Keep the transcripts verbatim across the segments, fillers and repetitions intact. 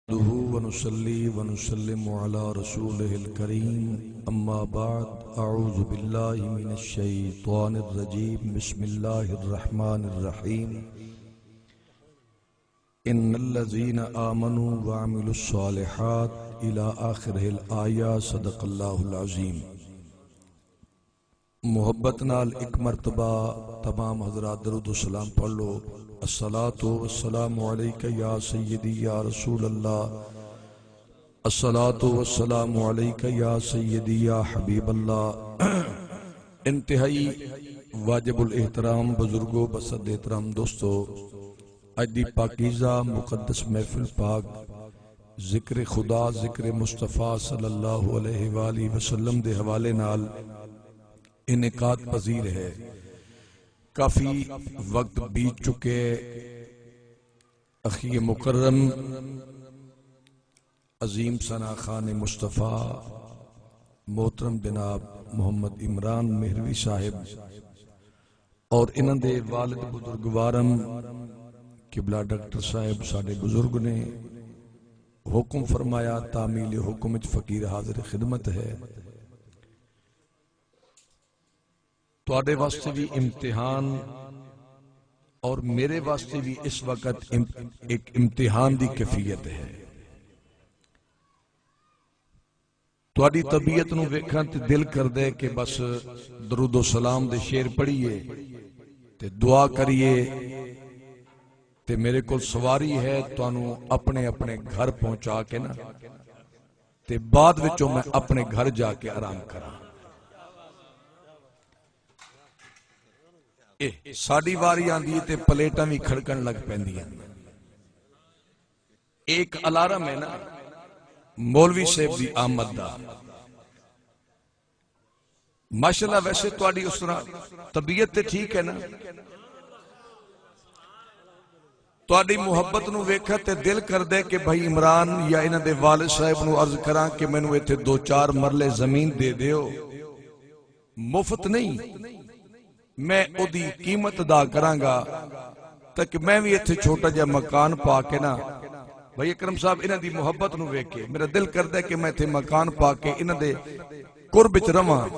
نحمده ونصلي ونسلم على رسوله الكريم، أما بعد، أعوذ بالله من الشيطان الرجيم، بسم الله الرحمن الرحيم. إن الذين آمنوا وعملوا الصالحات إلى آخره الآية، صدق الله العظيم. محبت نال ایک مرتبہ تمام حضرات درود و سلام پڑھ لو۔ الصلاۃ والسلام علیک یا سیدی یا رسول اللہ، الصلاۃ والسلام علیک یا سیدی یا حبیب اللہ۔ انتہائی واجب الاحترام بزرگو، بصد احترام دوستو، اڄ دی پاکیزہ مقدس محفل پاک ذکر خدا، ذکر مصطفیٰ صلی اللہ علیہ وآلہ وسلم دے حوالے نال انعقاد پذیر ہے۔ کافی وقت بیت چکے۔ اخی مکرم عظیم ثنا خان مصطفیٰ، محترم جناب محمد عمران مہروی صاحب اور انہاں دے والد بزرگوارم قبلہ ڈاکٹر صاحب ساڈے بزرگ نے حکم فرمایا، تعمیل حکم وچ فقیر حاضر خدمت ہے۔ تہاڈے واسطے بھی امتحان اور میرے واسطے بھی اس وقت ام-، ایک امتحان دی کیفیت ہے۔ تہاڈی طبیعت نوں ویکھاں تے دل کردے کہ بس درود و سلام دے شعر پڑھیے تے دعا کریے، تے میرے کول سواری ہے، تانوں اپنے اپنے گھر پہنچا کے نا، تے بعد وچوں میں اپنے گھر جا کے آرام کراں۔ اے ساڈی واری آندی ہے تے پلیٹاں وی کھڑکن لگ پیندیاں۔ اے ایک الارم ہے نا مولوی صاحب دی آمد دا۔ ماشاءاللہ، ویسے تہاڈی اس طرح طبیعت تے ٹھیک ہے نا؟ تہاڈی محبت نوں ویکھاں تے دل کردے کہ بھائی عمران یا انہاں دے والد صاحب نوں عرض کراں کہ مینوں ایتھے دو چار مرلے زمین دے دیو، مفت نہیں، میں اودی قیمت ادا کراں گا تاکہ میں وی ایتھے چھوٹا جہا مکان پا کے نا، بھائی اکرم صاحب، انہاں دی محبت نوں ویکھ کے میرا دل کردا ہے کہ میں ایتھے مکان پا کے انہاں دے قرب وچ رہواں۔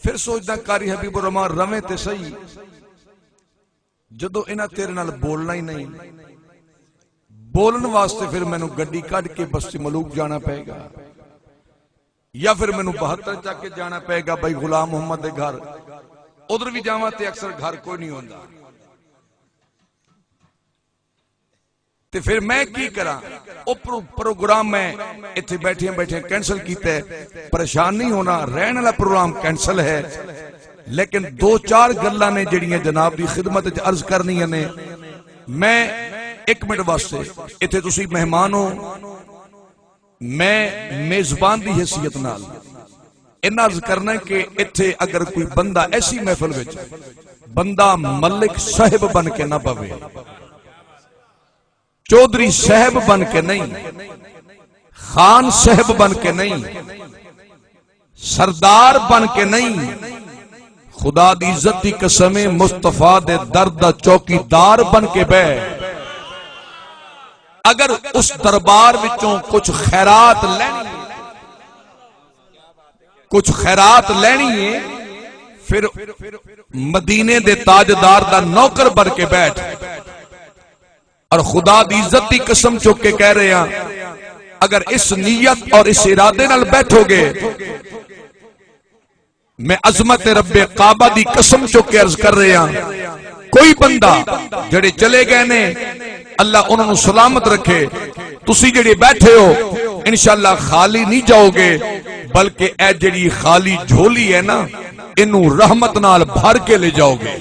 پھر سوچدا، قاری حبیب الرحمان، رہویں تے سہی، جدوں انہاں تیرے نال بولنا ہی نہیں، بولن واسطے پھر مینوں گڈی کڈھ کے بستی ملوک جانا پئے گا، یا پھر مینوں بہتر چا کے جانا پئے گا بھائی غلام محمد دے گھر۔ ادھر بھی جاواں تے اکثر گھر کوئی نہیں ہوندا۔ تے پھر میں کی کراں؟ او پرو-، پروگرام میں اتھے بیٹھیاں بیٹھیاں کینسل کیتا ہے۔ پریشان نہیں ہونا، رہن والا پروگرام کینسل ہے، لیکن دو چار گلاں نے جڑیاں جناب دی خدمت وچ عرض کرنیاں نے۔ میں ایک منٹ واسطے، اتھے تسی مہمان ہو، میں میزبان دی حیثیت نال ان عرض کرنا کہ اتھے اگر کوئی بندہ ایسی محفل وچ بندہ ملک صاحب بن کے نہ بوے، چوہدری صاحب بن کے نہیں، خان صاحب بن کے نہیں، سردار بن کے نہیں، خدا دی عزت دی قسم ہے، مصطفیٰ دے در دا چوکیدار بن کے بہ۔ اگر اس دربار وچوں کچھ خیرات لینی، کچھ خیرات لینی ہے، پھر مدینے دے تاجدار دا نوکر بن کے بیٹھ۔ اور خدا دی عزت دی قسم چک کے کہہ رہے ہاں، اگر اس نیت اور اس ارادے نال بیٹھو گے، میں عظمت رب کعبہ دی قسم چک کے عرض کر رہے ہاں، کوئی بندہ جڑے چلے گئے نے، اللہ انہاں نوں سلامت رکھے، تسی جڑے بیٹھے ہو، انشاءاللہ خالی نہیں جاؤ گے، بلکہ اے جڑی خالی جھولی ہے نا، اینوں رحمت نال بھر کے لے جاؤ گے۔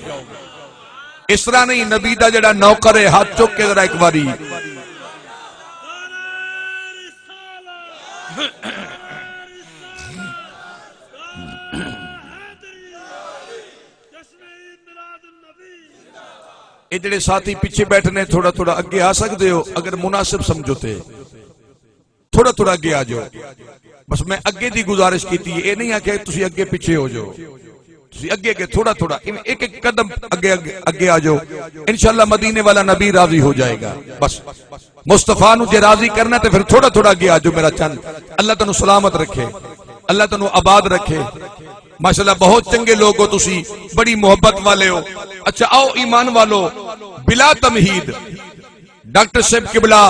اس طرح نہیں، نبی دا جڑا نوکر ہے، ہاتھ چک کے ذرا ایک باری۔ اے جڑے ساتھی پیچھے بیٹھے نے، تھوڑا تھوڑا اگے آ سکدے ہو اگر مناسب سمجھو تے۔ تھوڑا تھوڑا اگے آ جاؤ۔ بس میں اگے دی گزارش کیتی ہے، اے نہیں آکھیا کہ تسی اگے پیچھے ہو جاؤ۔ تسی اگے اگے تھوڑا تھوڑا، ایویں ایک ایک قدم اگے اگے اگے آ جاؤ۔ انشاءاللہ مدینے والا نبی راضی ہو جائے گا۔ بس مصطفیٰ نو جے راضی کرنا تے پھر تھوڑا تھوڑا اگے آ جاؤ میرا چند۔ اللہ تانوں سلامت رکھے، اللہ تانوں آباد رکھے۔ ماشاءاللہ بہت چنگے لوگ ہو تسی، بڑی محبت والے ہو۔ اچھا آؤ ایمان والو، بلا تمہید ڈاکٹر صاحب قبلہ،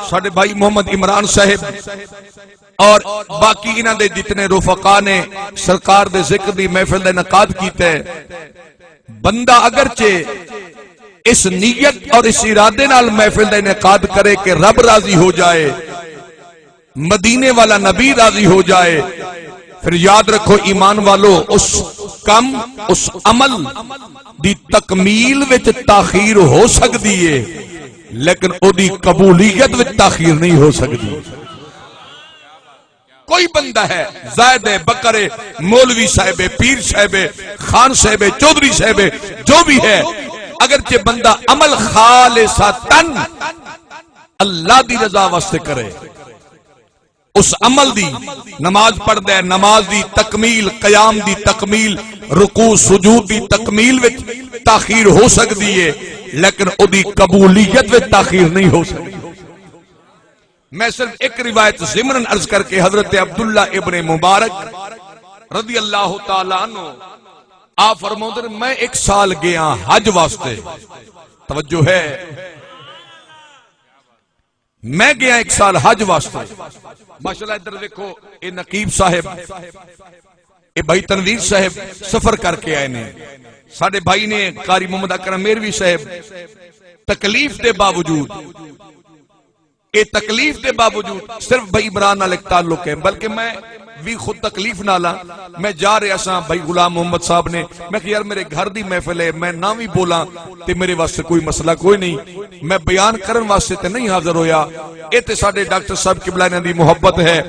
ساڈے بھائی محمد عمران صاحب اور باقی انہاں دے جتنے رفقا نے سرکار دے ذکر دی محفل دا انعقاد کیتا ہے۔ بندہ اگرچہ اس نیت اور اس ارادے نال محفل دا انعقاد کرے کہ رب راضی ہو جائے، مدینے والا نبی راضی ہو جائے، پھر یاد رکھو ایمان والو، اس کم، اس عمل دی تکمیل وچ تاخیر ہو سکدی ہے، لیکن اودی قبولیت وچ تاخیر نہیں ہو سکدی۔ کوئی بندہ ہے، زید ہے، بکر ہے، مولوی صاحب ہے، پیر صاحب ہے، خان صاحب ہے، چودھری صاحب ہے، جو بھی ہے، اگرچہ بندہ عمل خالصتاً اللہ دی رضا واسطے کرے، اس عمل دی، نماز پڑھدا ہے، نماز دی تکمیل، قیام دی تکمیل، رکوع سجود دی تکمیل وچ تاخیر ہو سکدی ہے، لیکن اودی قبولیت وچ تاخیر نہیں ہو سکدی۔ میں صرف ایک روایت ضمناً عرض کر کے، حضرت عبداللہ ابن مبارک رضی اللہ تعالیٰ عنہ آپ فرماؤندے نے، میں ایک سال گیا حج واسطے، توجہ ہے، میں گیا ایک سال حج واسطے۔ ماشاءاللہ ادھر دیکھو، اے نقیب صاحب، اے بھائی تنویر صاحب سفر کر کے آئے نے، ساڈے بھائی نے قاری محمد اکرم میروی صاحب، تکلیف دے باوجود، اے تکلیف دے باوجود صرف بھائی عمران نال ایک تعلق ہے، بلکہ میں وی خود تکلیف نال ہاں۔ میں جا رہا ساں، بھائی غلام محمد صاحب نے، میں کہ یار میرے گھر دی محفل ہے، میں نہ وی بولاں تے میرے واسطے کوئی مسئلہ کوئی نہیں، میں بیان کرن واسطے تے نہیں حاضر ہویا۔ اے تے ساڈے ڈاکٹر صاحب قبلہ انہاں دی محبت ہے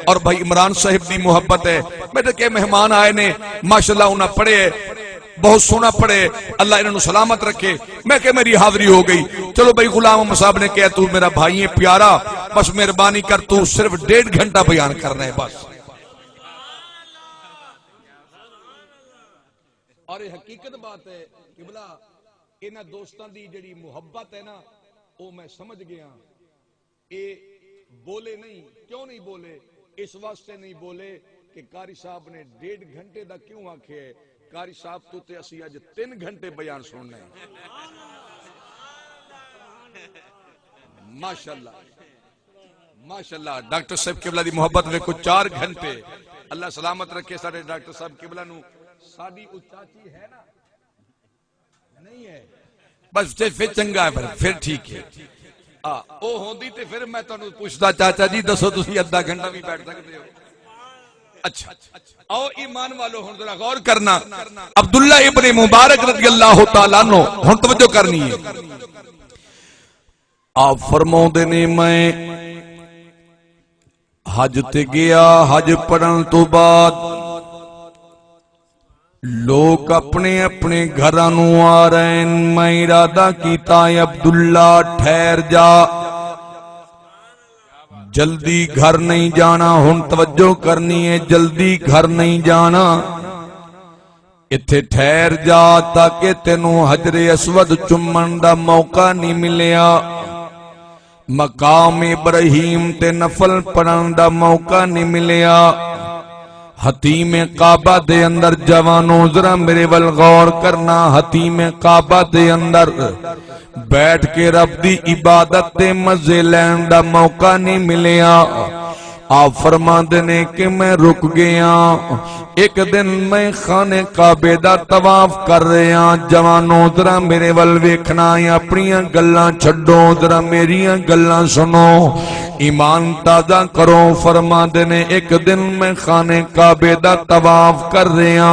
اور بھائی عمران صاحب دی محبت ہے۔ میں تے کہ مہمان آئے نے، ماشاءاللہ انہاں پڑھے، بہت سوہنا پڑھے، اللہ انہاں نوں سلامت رکھے۔ میں کہ میری حاضری ہو گئی۔ چلو بھائی، غلام محمد صاحب نے کہا، تو میرا بھائی ہے پیارا، بس مہربانی کر، تو صرف ڈیڑھ گھنٹہ بیان کرنا ہے بس۔ اور یہ حقیقت بات ہے قبلہ، انہاں دوستاں دی جڑی محبت ہے نا، او میں سمجھ گیا۔ اے بولے نہیں، کیوں نہیں بولے؟ اس واسطے نہیں بولے کہ قاری صاحب نے ڈیڑھ گھنٹے دا کیوں آکھیا ہے۔ قاری صاحب تو تے اسی اج تین گھنٹے بیان سننا ہے۔ ماشاءاللہ، ماشاءاللہ، ڈاکٹر صاحب قبلہ دی محبت ویکھو، چار گھنٹے۔ اللہ سلامت رکھے ساڈے ڈاکٹر صاحب قبلہ نو۔ ساڈی اچاچی ہے نا، نہیں ہے۔ بس تے پھر چنگا ہے، پھر، پھر ٹھیک ہے۔ آ، او ہوندی تے پھر میں تانوں پوچھدا، چاچا جی دسو تسی ادھا گھنٹہ بھی بیٹھ سکدے ہو؟ اچھا۔ او ایمان والو، ہن ذرا غور کرنا۔ عبداللہ ابن مبارک رضی اللہ تعالیٰ عنہ، ہن توجہ کرنی ہے۔ آپ فرماؤندے نے، میں حج تے گیا، حج پڑھن تو بعد لوک اپنے اپنے گھراں نوں آ رہے ہن۔ میں ارادہ کیتا، اے عبداللہ ٹھہر جا، جلدی گھر نہیں جانا۔ ہن توجہ کرنی ہے، جلدی گھر نہیں جانا، اتھے ٹھہر جا، تاکہ تینوں حجر اسود چمن دا موقع نہیں ملیا۔ مقام ابراہیم تے نفل پڑھن دا موقع نہیں ملیا۔ حطیم کعبہ دے اندر، جوانو ذرا میرے ول غور کرنا، حطیم کعبہ دے اندر بیٹھ کے رب دی عبادت تے مزے لین دا موقع نہیں ملیا۔ آپ فرماندے نے کہ میں رک گیا۔ ایک دن میں خانے کعبے دا طواف کر رہیا، جوانو ذرا میرے ول ویکھنا ہے، اپنیاں گلاں چھڈو، ذرا میریاں گلاں سنو، ایمان تازہ کرو۔ فرماندے نے، ایک دن میں خانے کعبے دا طواف کر رہیا،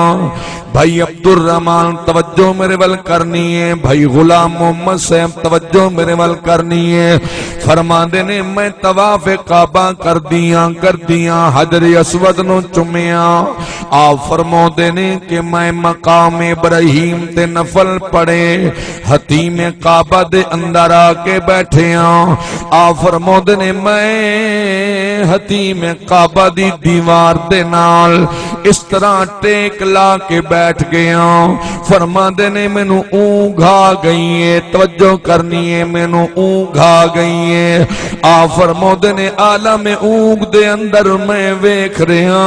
بھائی عبدالرحمان توجہ میرے ول کرنی ہے، بھائی غلام محمد صاحب توجہ میرے ول کرنی ہے۔ فرماندے نے، میں طواف کعبہ کردیاں کردیاں حجر اسود نو چمیاں۔ آپ فرماندے نے کہ میں مقام ابراہیم تے نفل پڑھے حطیم کعبہ دے اندر آ کے بیٹھیاں۔ آپ فرماندے نے، میں حطیم کعبہ دی دیوار دے نال اس طرح ٹیک لا کے بیٹھ گیا۔ فرماندے نے، مینوں اونگھ آ گئی ہے، توجہ کرنی ہے، مینوں اونگھ آ گئی ہے۔ آپ فرماندے نے، عالم اونگھ دے اندر میں ویکھ رہا،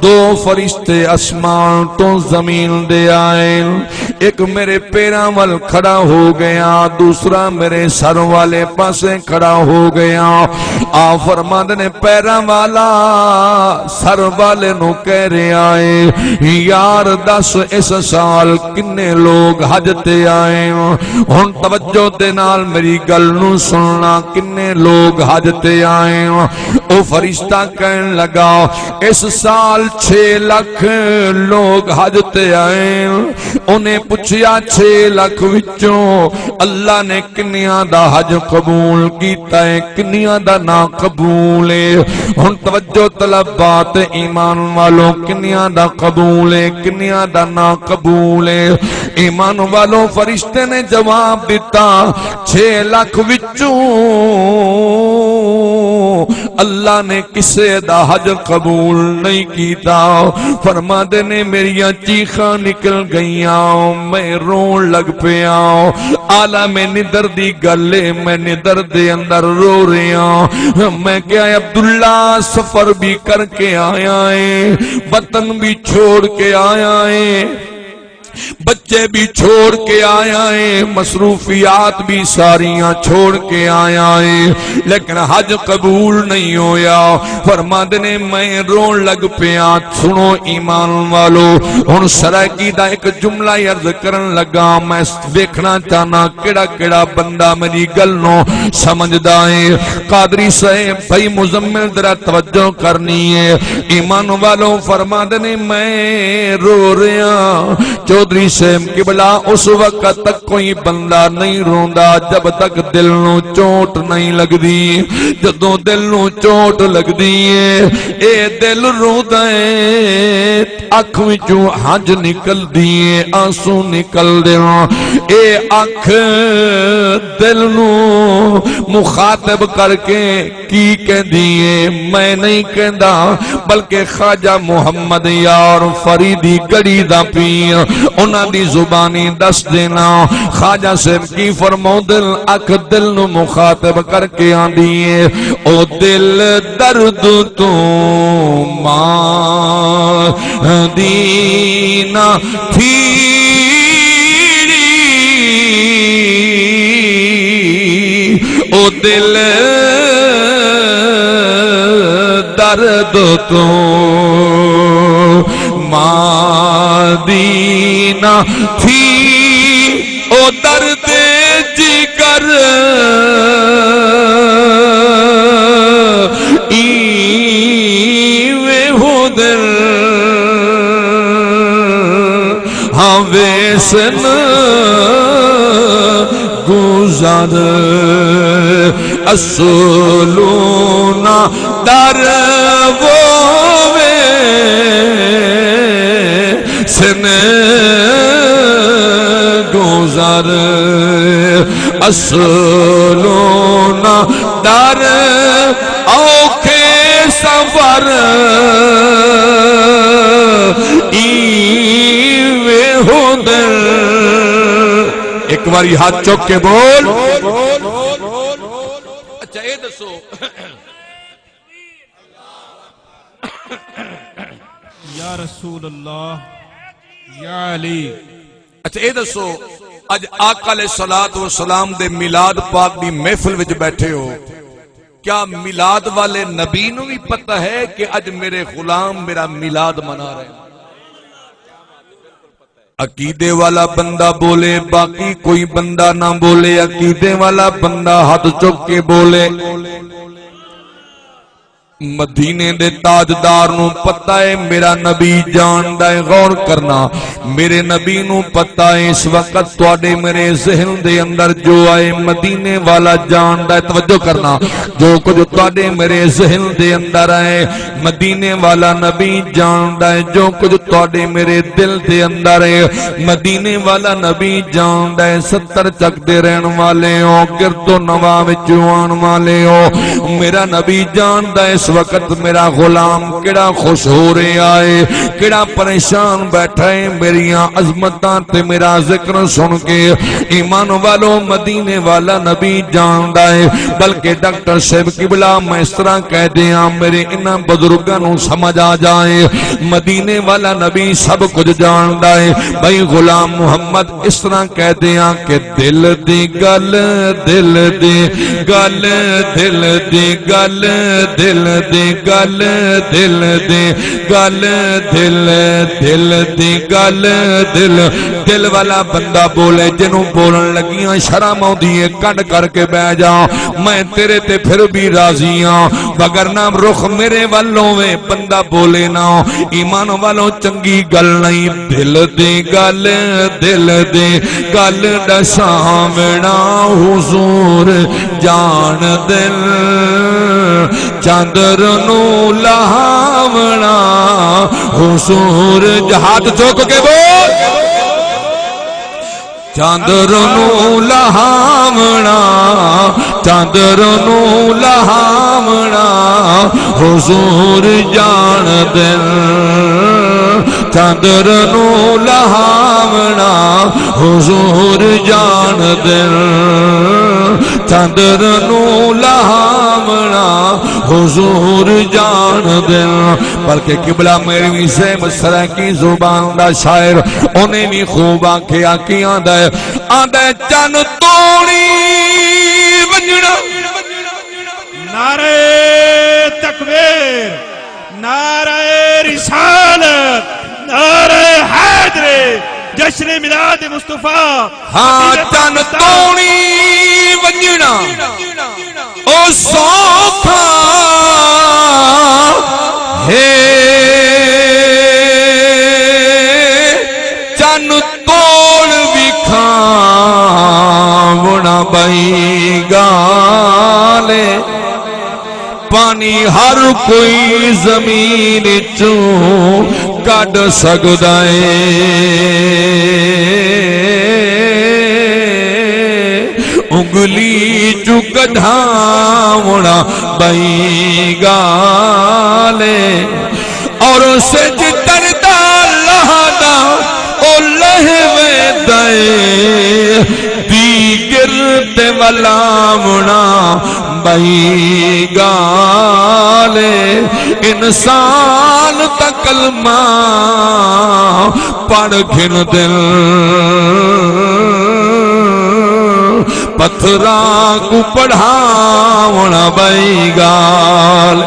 دو فرشتے اسمان توں زمین دے آئے۔ ایک میرے پیراں ول کھڑا ہو گیا، دوسرا میرے سر والے پاسے کھڑا ہو گیا۔ آپ فرماندے نے، پیراں والا سر والے نو کہہ رہا ہے، یار دس، اس سال کنے لوگ حج تے آئے ہو؟ ہن توجہ دے نال میری گل نو سننا، کنے لوگ حج تے آئے ہو؟ او فرشتہ کہن لگا، اس سال چھ لکھ لوگ حج تے آئے ہو۔ انہیں پچھیا، چھ لکھ وچوں اللہ نے کنیاں دا حج قبول کیتا ہے، کنیاں دا نہ قبول ہے؟ ہن توجہ طلباء تے ایمان والو، کنیاں دا قبول ہے، کنیاں دا نہ قبول ہے؟ ایمان والو، فرشتے نے جواب دتا، چھ لکھ وچوں اللہ نے کسے دا حج قبول نہیں کیتا۔ فرماندے نے، میریاں چیخاں نکل گئیاں، میں رون لگ پیا۔ عالم ندر دی گل ہے، میں ندر دے اندر رو رہا۔ میں کہیا، عبداللہ سفر بھی کر کے آیا ہے، وطن بھی چھوڑ کے آیا ہے، بچے بھی چھوڑ کے آیا ہے، مصروفیات بھی ساریاں چھوڑ کے آیا ہے، لیکن حج قبول نہیں ہویا۔ فرماندے نے، میں رون لگ پیا۔ سنو ایمان والو، ہن سرائیکی دا ایک جملہ عرض کرن لگا، میں ویکھنا چاہنا کیڑا کیڑا بندہ میری گل نو سمجھدا ہے۔ قادری صاحب، بھائی مزمل، ذرا توجہ کرنی ہے۔ ایمان والو، فرماندے نے، میں رو رہا۔ چوہدری صاحب قبلہ، اس وقت تک کوئی بندہ نہیں روندا جب تک دل نو چوٹ نہیں لگدی۔ جدوں دل نو چوٹ لگدی ہے، اے دل روندا ہے، اکھ وچوں ہنج نکلدی ہے، آنسو نکلدے ہن۔ اے اکھ دل نو مخاطب کر کے کی کہندی ہے؟ میں نہیں کہندا، بلکہ خواجہ محمد یار فریدی گڑھی دا پیر، انہاں دی زبانی دس دینا۔ خواجہ صاحب کی فرماؤندن، اکھ دل نو مخاطب کر کے آندی ہے، او دل درد توں ماندی نہ تھی، او دل درد توں ماندی نہ تھی، او درد جگر ایویں ہوندن، ہاں ویسن گزر اصلوں نہ در وہ ویسن گزر اصلوں نہ در اوکھے سفر ایویں ہوندن۔ ایک واری ہاتھ چک کے بول۔ اچھا، اے دسو۔ یا رسول اللہ، یا علی۔ اچھا، اے دسو، اج آقا علیہ الصلوۃ والسلام دے میلاد پاک دی محفل وچ بیٹھے ہو، کیا میلاد والے نبی نو بھی پتہ ہے کہ اج میرے غلام میرا میلاد منا رہے ہیں؟ عقیدے والا بندہ بولے، باقی کوئی بندہ نہ بولے۔ عقیدے والا بندہ ہتھ چک کے بولے۔ مدینے دے تاجدار نوں پتہ ہے میرا نبی جاندا ہے۔ غور کرنا، میرے نبی نوں پتہ ہے اس وقت تہاڈے میرے ذہن دے اندر جو آئے مدینے والا جاندا ہے۔ توجہ کرنا، جو کجھ تہاڈے میرے ذہن دے اندر آئے مدینے والا نبی جاندا ہے۔ جو کجھ تہاڈے میرے دل دے اندر ہے مدینے والا نبی جاندا ہے۔ ستر چک دے رہن والے ہو، گرد و نواح وچوں آن والے ہو، میرا نبی جاندا ہے اس وقت میرا غلام کیڑا خوش ہو رہیا ہے، کیڑا پریشان بیٹھا ہے میریاں عظمتاں تے میرا ذکر سن کے۔ ایمان والو، مدینے والا نبی جاندا ہے۔ بلکہ ڈاکٹر صاحب قبلہ، میں اس طرح کہہ دیاں، میرے انہاں بزرگاں نوں سمجھ آ جائے، مدینے والا نبی سب کچھ جاندا ہے۔ بھائی غلام محمد، اس طرح کہہ دیاں کہ دل دی گل، دل دی گل، دل دی گل، دل دی گل، دل دی گل، دل، دل دی گل، دل، دل والا بندہ بولے، جنوں بولن لگیاں شرم آؤندی ہے، کنڈ کر کے بہ جا، میں تیرے تے پھر بھی راضی ہاں، وگرنہ رخ میرے ول ہووے، بندہ بولے نہ۔ ایمان والو، چنگی گل نہیں۔ دل دی گل، دل دی گل ݙساوݨا، حضور جان دل، چندر نوں لہاوݨا، حضور ج-، ہتھ چک کے بول۔ چندر نوں لہاوݨا، چندر نوں لہاوݨا، حضور جان دل۔ چندر نوں لہاوݨا، حضور جان دل۔ چندر نوں لہاوݨا، حضور جان دل۔ بلکہ قبلہ میرویس احمد سرائیکی زبان دا شاعر، انہیں وی خوب آکھیا، کی آندا ہے؟ آندا ہے، چن توڑی ونڄݨا۔ نعرہ تکبیر، نعرہ رسالت، نعرہ حیدری، جشن میلاد مصطفیٰ۔ ہاں، مدینہ چن پاکستان۔ توڑی ونڄݨا او سوکھا ہے، چن توڑ وکھاوݨا ٻئی ڳالھ ہے۔ پانی ہر کوئی زمین چوں کڈھ سڳدا ہے، انگلی چوں کڈھاوݨا ٻئی ڳالھ ہے۔ اور سج تردا لہدا او لہہ ویندا ہے، دیگر تے ولاوݨا ٻئی ڳالھ ہے۔ انسان تاں کلمہ پڑھ گھندن، پتھراں کوں پڑھاوݨا ٻئی ڳالھ۔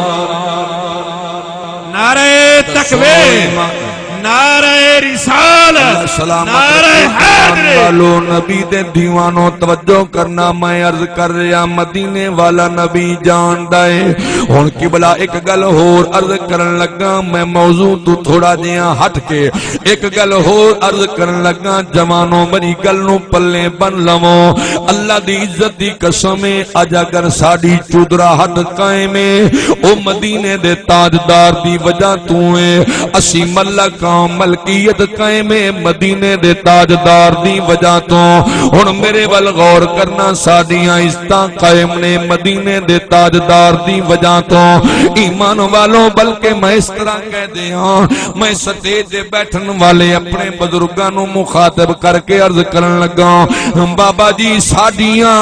نعرہ تکبیر، نعرہ رسالت، اللہ سلامت نعرہ رکھے۔ حیدری۔ والو، نبی دے دیوانو، توجہ کرنا، میں عرض کر رہا، مدینے والا نبی جاندا ہے۔ ہن قبلہ، ایک گل ہور عرض کرن لگا، میں موضوع تو تھوڑا جیہاں ہٹ کے ایک گل ہور عرض کرن لگا، جوانو، میری گل نو پلے بن لوو۔ اللہ دی عزت دی قسم ہے، اج اگر ساڈی چودراہٹ قائم ہے، او مدینے دے تاجدار دی وجہ توں ہے۔ اسی ملک ہاں، ملکیت قائم ہے مدینے دے تاجدار دی وجہ توں۔ ہن میرے ول غور کرنا، ساڈیاں عزتاں قائم نے مدینے دے تاجدار دی وجہ توں۔ ایمان والو، بلکہ میں اس طرح کہہ دیاں، میں سٹیج تے بیٹھن والے اپنے بزرگاں نوں مخاطب کر کے عرض کرن لگا، بابا جی، ساڈیاں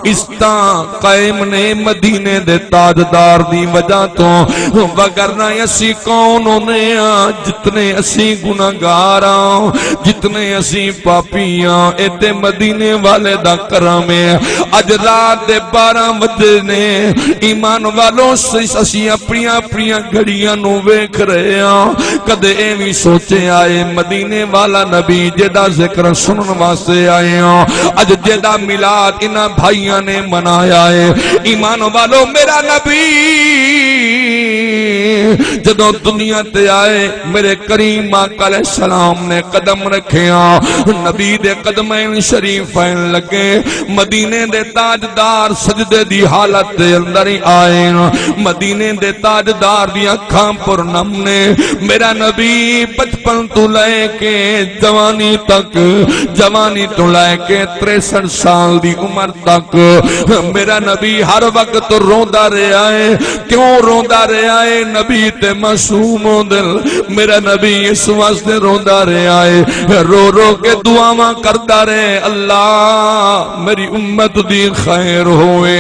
عزتاں قائم نے مدینے دے تاجدار دی وجہ توں، وگرنہ اسی کون ہوندے ہاں؟ جتنے اسیں گناہگار ہاں، جتنے اسیں پاپی ہاں، اے تے مدینے والے دا کرم ہے۔ اج رات دے بارہ وجے نے، ایمان والو، س-، اسیں اپنیاں اپنیاں گھڑیاں نوں ویکھ رہے ہاں۔ کدے ایویں سوچے آئے مدینے والا نبی جیدا ذکر سنن واسطے آئے ہاں، اج جیدا میلاد انہاں بھائیاں نے منایا ہے۔ ایمان والو، میرا نبی جدوں دنیا تے آئے، میرے کریم آقا علیہ السلام نے قدم رکھیا، نبی دے قدمین شریفین لگے، مدینے دے تاجدار سجدے دی حالت دے اندر ہی آئے۔ مدینے دے تاجدار دی اکھاں پر نم نے۔ میرا نبی بچپن تو لے کے جوانی تک، جوانی تو لے کے تریسٹھ سال دی عمر تک میرا نبی ہر وقت روندا رہیا ہے۔ کیوں روندا رہیا ہے؟ نبی تے معصوم ہوندن۔ میرا نبی اس واسطے روندا رہیا ہے، رو رو کے دعاواں کردا رہے، اللہ میری امت دی خیر ہوئے،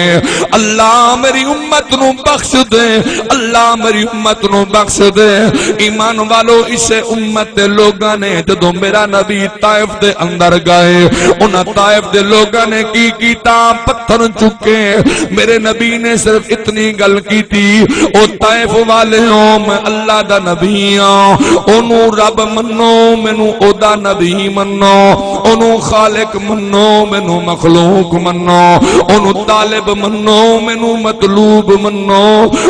اللہ میری امت نو بخش دے، اللہ میری امت نو بخش دے۔ ایمان والو، اسے امت دے لوگاں نے جدوں میرا نبی طائف دے اندر گئے، انہاں طائف دے لوگاں نے کی کیتا؟ پتھر چکے۔ میرے نبی نے صرف اتنی گل کیتی، او طائف والےو، میں اللہ دا نبی ہاں، اونوں رب منو، مینوں اودا نبی منو، اونوں خالق منو، مینوں مخلوق منو، اونوں طالب منو، مینوں مطلوب منو،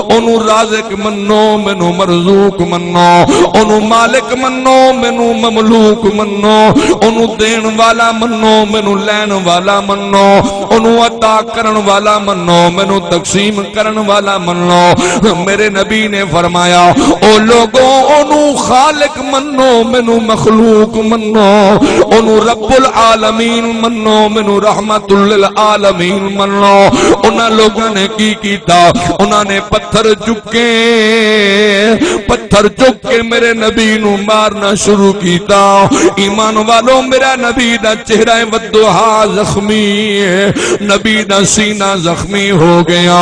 اونوں رازق منو، مینوں مرزوق منو، اونوں مالک منو، مینوں مملوک منو، اونوں دین والا منو، مینوں لین والا منو، اونوں عطا کرن والا منو، مینوں تقسیم کرن والا منو۔ میرے نبی نے فرمایا، او لوگو، اونوں خالق منو، مینوں مخلوق منو، اونوں رب العالمین منو، مینوں رحمت للعالمین منو۔ انہاں لوگاں نے کی کیتا؟ انہاں نے پتھر چکے، پتھر چک کے میرے نبی نو مارنا شروع کیتا۔ ایمان والو، میرا نبی دا چہرہ والضحیٰ زخمی ہے، نبی دا سینہ زخمی ہو گیا۔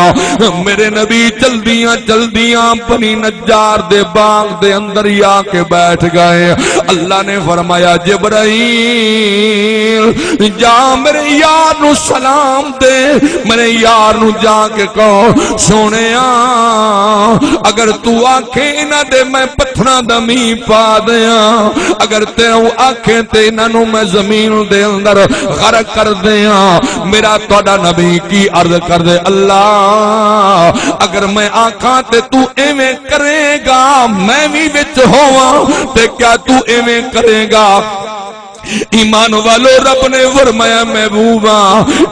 میرے نبی چلدیاں چلدیاں بنی نجار دے باغ دے اندر ہی آ کے بیٹھ گئے۔ اللہ نے فرمایا، جبرائیل، جا میرے یار نو سلام دے، میرے یار نو جا کے کہو، سونیا، اگر تو آکھیں انہاں دے میں پتھراں دا مینہ پا دیاں، اگر تیروں آکھیں تے انہاں نو میں زمین دے اندر غرق کر دیاں۔ میرا تہاڈا نبی کی عرض کر دے، اللہ، اگر میں آکھاں تے تو ایویں کریں گا، میں وی وچ ہوواں، تے کیا تو ایویں کریں گا؟ ایمان والو، رب نے فرمایا، محبوبا،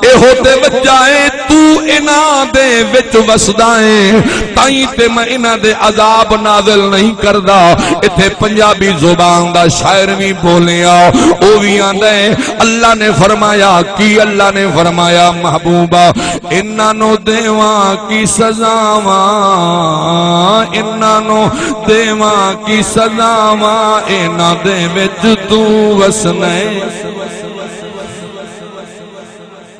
ایہو تے وجہ ہے تو انہاں دے وچ وسدا ہے، تائیں تے میں انہاں دے عذاب نازل نہیں کردا۔ اتھے پنجابی زبان دا شاعر وی بولیا، او وی آندا ہے، اللہ نے فرمایا، کی اللہ نے فرمایا، محبوبا، انہاں نو دیواں کی سزاواں، انہاں نو دیواں کی سزاواں، انہاں دے وچ توں وسنئیں۔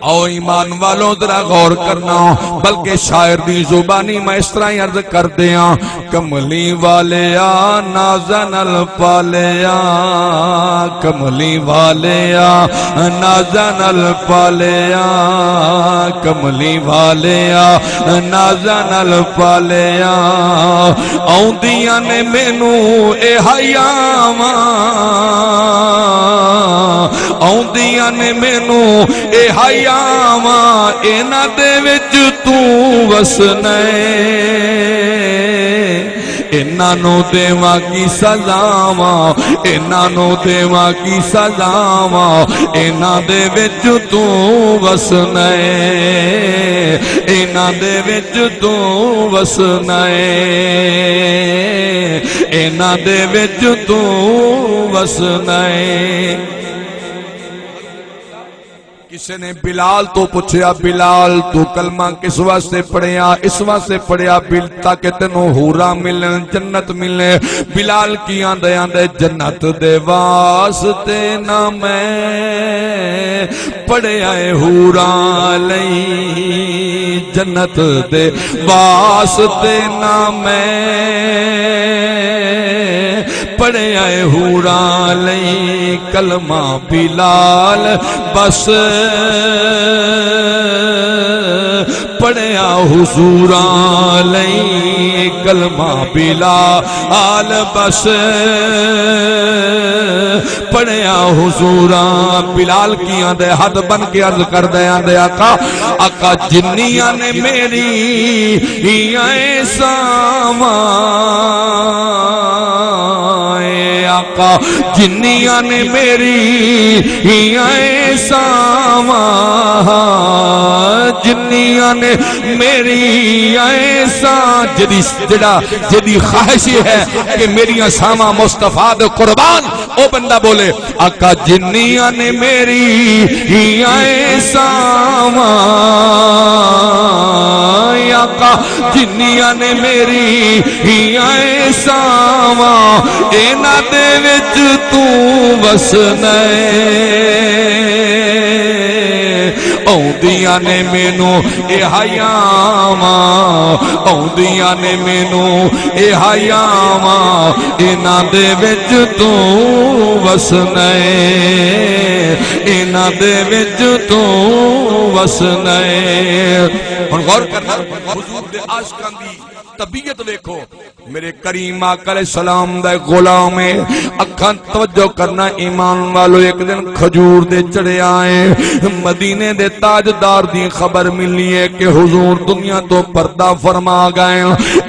او ایمان والو، ذرا غور کرنا، بلکہ شاعر دی زبانی میں اس طرح ہی عرض کر دیاں، کملی والیا نازاں نال پالیا، کملی والیا نازاں نال پالیا، کملی والیا نازاں نال پالیا۔ آؤندیاں نے مینوں اے حیاواں، آؤندیاں نے مینوں اے حیاواں، انہاں دے وچ توں وسنئیں۔ انہاں نو دیواں کی سزاواں، انہاں نو دیواں کی سزاواں، انہاں دے وچ توں وسنئیں، انہاں دے وچ توں وسنئیں، انہاں دے وچ توں وسنئیں۔ کسے نے بلال تو پچھیا، بلال تو کلمہ کس واسطے پڑھیا؟ اس واسطے پڑھیا بل-، تاکہ تینوں حوراں ملن، جنت ملے۔ بلال کی آندے؟ آندے، جنت دے واسطے نہ میں پڑھیا اے حوراں لئی، جنت دے واسطے نہ میں پڑھیا حوراں لئی کلمہ بلال بس، پڑھیا حضوراں لئی کلمہ بلال بس، پڑھیا حضوراں۔ بلال کیاں دے ہتھ بن کے عرض کردے آندے، آقا، آقا جنیاں نے میری ایاں ساواں، اے آقا جنیاں نے میری ایاں ساواں، جنیاں نے میری ایاں ساواں، جڑی، جڑا، جڑی خواہش یہ ہے کہ میریاں ساواں مصطفیٰ دے قربان، او بندہ بولے، آقا جنیاں نے میری ایاں ساواں، آقا جنیاں نے میری ایاں ساواں، انہاں دے وچ توں وسنا اے۔ اوندیاں نے مینوں اے حیاواں، اوندیاں نے مینوں اے حیاواں، انہاں دے وچ توں وسنا اے، انہاں دے وچ توں وسنا اے۔ ہݨ غور کرنا، حضور دے عاشقاں دی طبیعت ویکھو۔ میرے کریم آقا علیہ السلام دا ایک غلام ہے۔ اکھاں توجہ کرنا ایمان والو، ایک دن کھجور دے چڑھے آئے، مدینے دے تاجدار دی خبر ملی ہے کہ حضور دنیا تو پردہ فرما گئے۔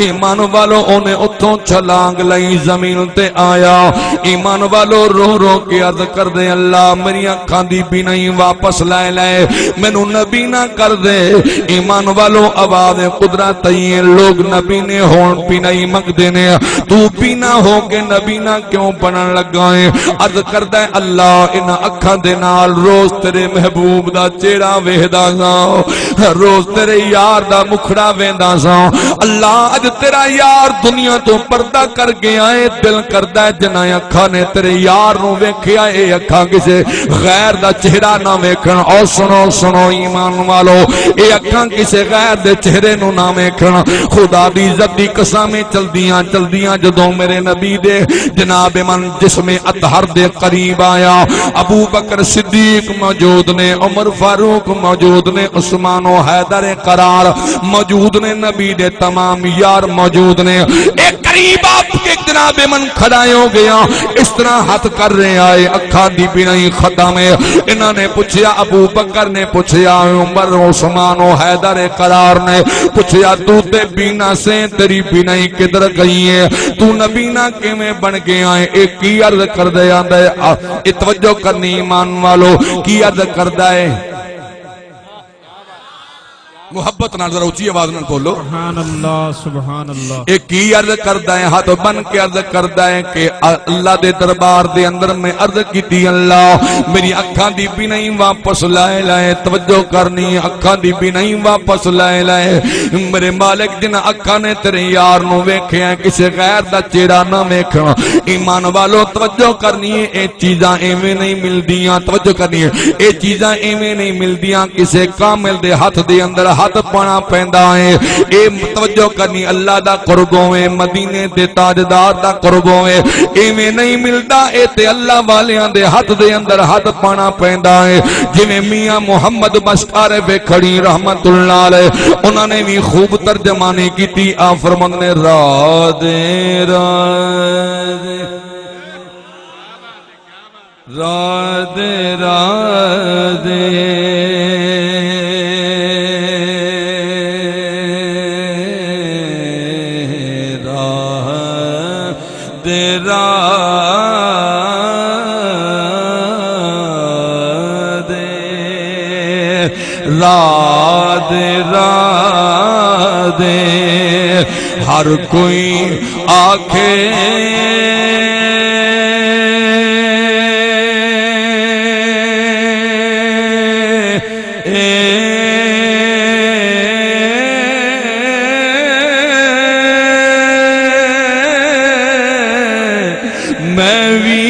ایمان والو، انہیں اتھوں چھلانگ لئی زمین تے آیا۔ ایمان والو، رو رو کے عرض کردے، اللہ، میری اکھاں دی بینائی واپس لے لے، مینوں نبینا کر دے۔ ایمان والو، آواز قدرت آئی ہے، لوگ نبینے ہون، بینائی منگدے نے۔ تو بینا ہو کے نبینا کیوں بنن لگا ہے؟ عرض کردا ہے، اللہ، انہاں اکھاں دے نال روز تیرے محبوب دا چہرہ ویہدا ساں، روز تیرے یار دا مکھڑا ویندا ساں۔ اللہ، اج تیرا یار دنیا تو پردہ کر گیا ہے، دل کردا ہے جنہاں اکھاں نے تیرے یار نوں ویکھیا، اے اکھاں کسے غیر دا چہرہ نہ ویکھن۔ او سنو، سنو ایمان والو، اے اکھاں کسے غیر دے چہرے نوں نہ ویکھن۔ خدا دی عزت دی قسمیں، چلدیاں چلدیاں جدوں میرے نبی دے جناب من جسم اطہر دے قریب آیا، ابو بکر صدیق موجود نے، عمر فاروق موجود نے، عثمان و حیدر قرار موجود نے، نبی دے تمام یار موجود نے۔ اے قریب آپ کے جناب من کھڑا ہو گیا، اس طرح ہتھ کر رہے آئے، اکھاں دی بینائی ختم ہے۔ انہاں نے پچھیا، ابو بکر نے پچھیا، عمر، عثمان و حیدر قرار نے پچھیا، تو تے بینا سے، تیری بینائی کدھر گئی ہے؟ تو نبینا کیویں بن گیا ہے؟ اے کی عرض کردے آندا ہے؟ آ، اے توجہ کرنی ایمان والو، کی عرض کردا ہے؟ محبت نال ذرا اچی آواز نال بولو۔ سبحان اللہ، سبحان اللہ۔ اے کی عرض کردا ہے؟ ہتھ بن کے عرض کردا ہے کہ ا-، اللہ دے دربار دے اندر میں عرض کیتی، اللہ، میری اکھاں دی بینائی واپس لائے لائے، توجہ کرنی، اکھاں دی بینائی واپس لائے لائے۔ میرے مالک، جنہاں اکھاں نے تیرے یار نوں ویکھیا، کسے غیر دا چہرہ نہ ویکھنا۔ ایمان والو، توجہ کرنی ہے، اے چیزاں ایویں نہیں ملدیاں۔ توجہ کرنی ہے، اے چیزاں ایویں نہیں ملدیاں۔ کسے کامل دے ہتھ دے اندر ہتھ پانا پیندا ہے۔ اے توجہ کرنی، اللہ دا قرب ہووے، مدینے دے تاجدار دا قرب ہووے، ایویں نہیں ملدا۔ اے تے اللہ والیاں دے ہتھ دے اندر ہتھ پانا پیندا ہے۔ جویں میاں محمد بخش عارف کھڑی رحمت اللہ علیہ، انہاں نے بھی خوب ترجمانی کیتی۔ آ فرماندے، رادے رادے، رادے رادے، رادے رادے، رادے رادے۔ ہر کوئی آکھے، میں وی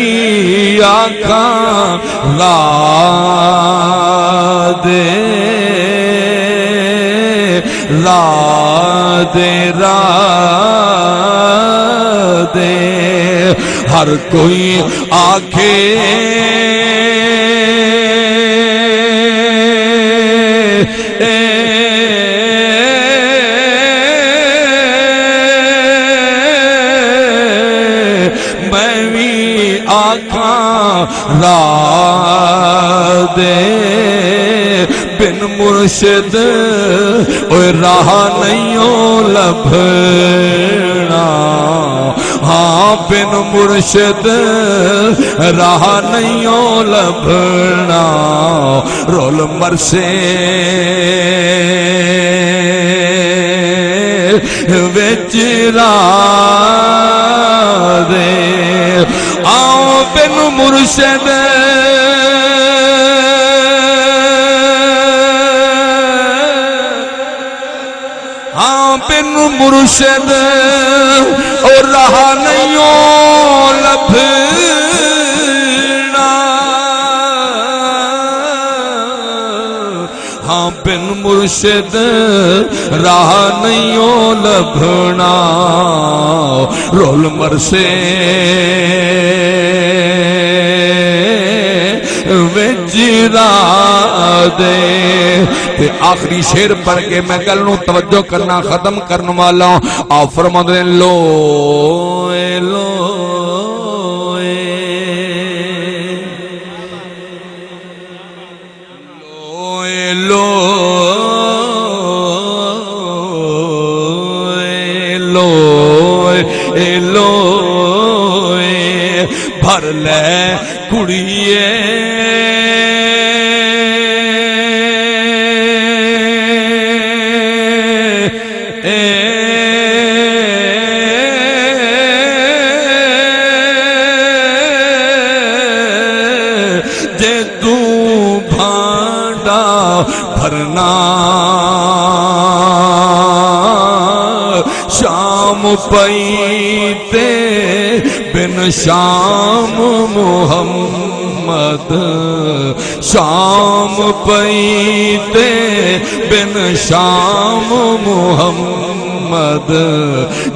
آکھاں، رادے، رادے رادے، ہر کوئی آکھے میں وی آکھاں راہ دے، بن مرشد اوئے راہ نئیوں لبھنا۔ ہاں، بن مرشد راہ نئیوں لبھنا۔ رول مرسے وچ راہ دے، آؤں بن مرشد، ہاں بن مرشد او راہ نئیوں لبھنا۔ ہاں بن مرشد راہ نئیوں لبھنا، رول مرسے وچ راہ دے۔ تے آخری شعر پڑھ کے میں گل نوں توجہ کرنا ختم کرن والا ہوں۔ آپ فرماندے نے، لو، لو، لو، لو، لو، لو، بھر لے کڑیے۔ جے توں بھانڈا بھرنا، شام پئی تے بن شام محمد، شام پئی تے بن شام محمد،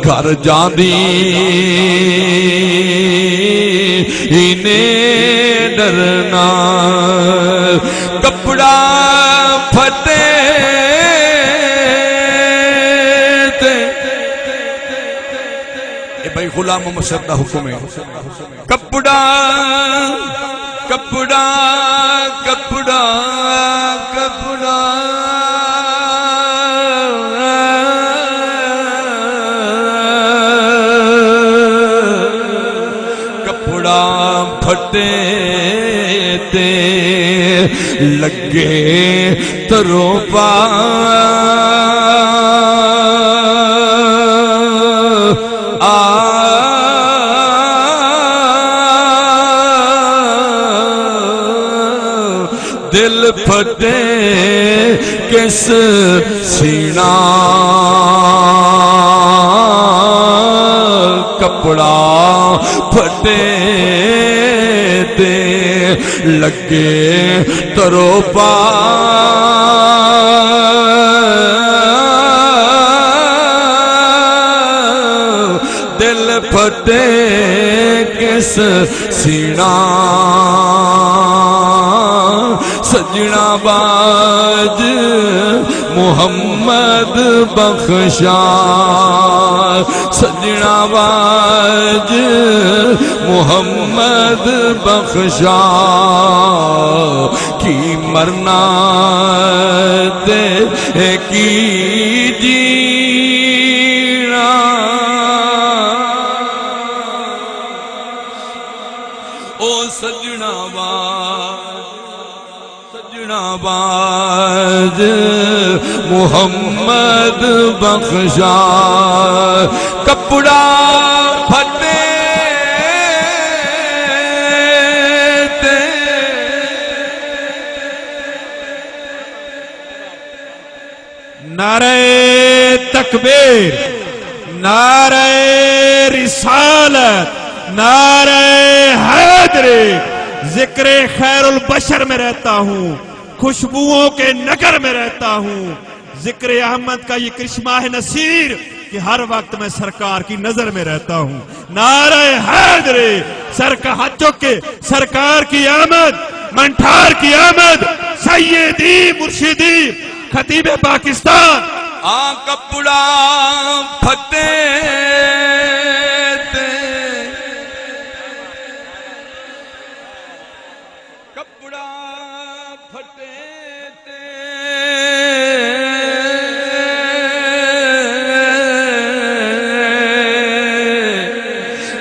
گھر جاندی ہی نے ڈرنا۔ کپڑا پھٹے تے، اے بھائی غلام محمد صاحب دا حکم ہے۔ کپڑا، کپڑا، کپڑا، کپڑا، کپڑا پھٹے تے لگے تروپا۔ آ، دل پھٹے کس سینا، کپڑا پھٹے تے لگے تروپا۔ دل پھٹے کس سینا، سجنا باج محمد بخشا، سجنا باج محمد بخشا، کی مرنا تے کی جینا۔ او سجنا وا، سجنا باز محمد بخشا، کپڑا پھٹے تے۔ نعرہ تکبیر، نعرہ رسالت، نعرہ حیدری۔ ذکر خیر البشر میں رہتا ہوں، خوشبوؤں کے نگر میں رہتا ہوں۔ ذکر احمد کا یہ کرشمہ ہے نصیر، کہ ہر وقت میں سرکار کی نظر میں رہتا ہوں۔ نعرہ حیدری، سر کا ہاتھ چک کے سرکار کی آمد، منٹھار کی آمد، سیدی مرشدی خطیب پاکستان۔ آ کپڑا پھٹے تے، کپڑا پھٹے تے،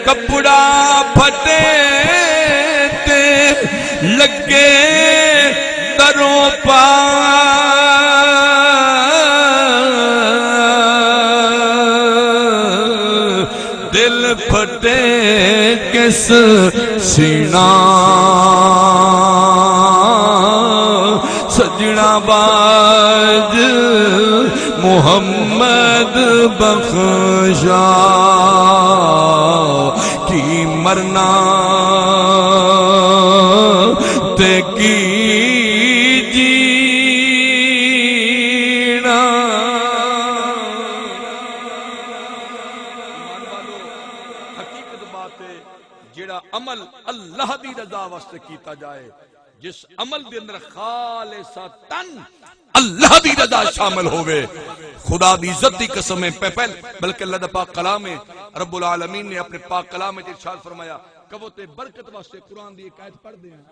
کپڑا پھٹے تے لڳے دروں پا، دل پھٹے کس سینا، سڄݨا باز محمد بخشا، کی مرنا تے کی جینا۔ ایمان والو، حقیقت بات ہے، جیڑھا عمل اللہ دی رضا واسطے کیتا جائے، جس عمل دے اندر خالصتاً اللہ دی رضا شامل ہووے، خدا دی عزت دی قسم ہے۔ پہ-، پہل-، بلکہ اللہ دا پاک کلام ہے، رب العالمین نے اپنے پاک کلام وچ ارشاد فرمایا، قوت برکت واسطے قرآن دی ایک آیت پڑھ دے ہیں۔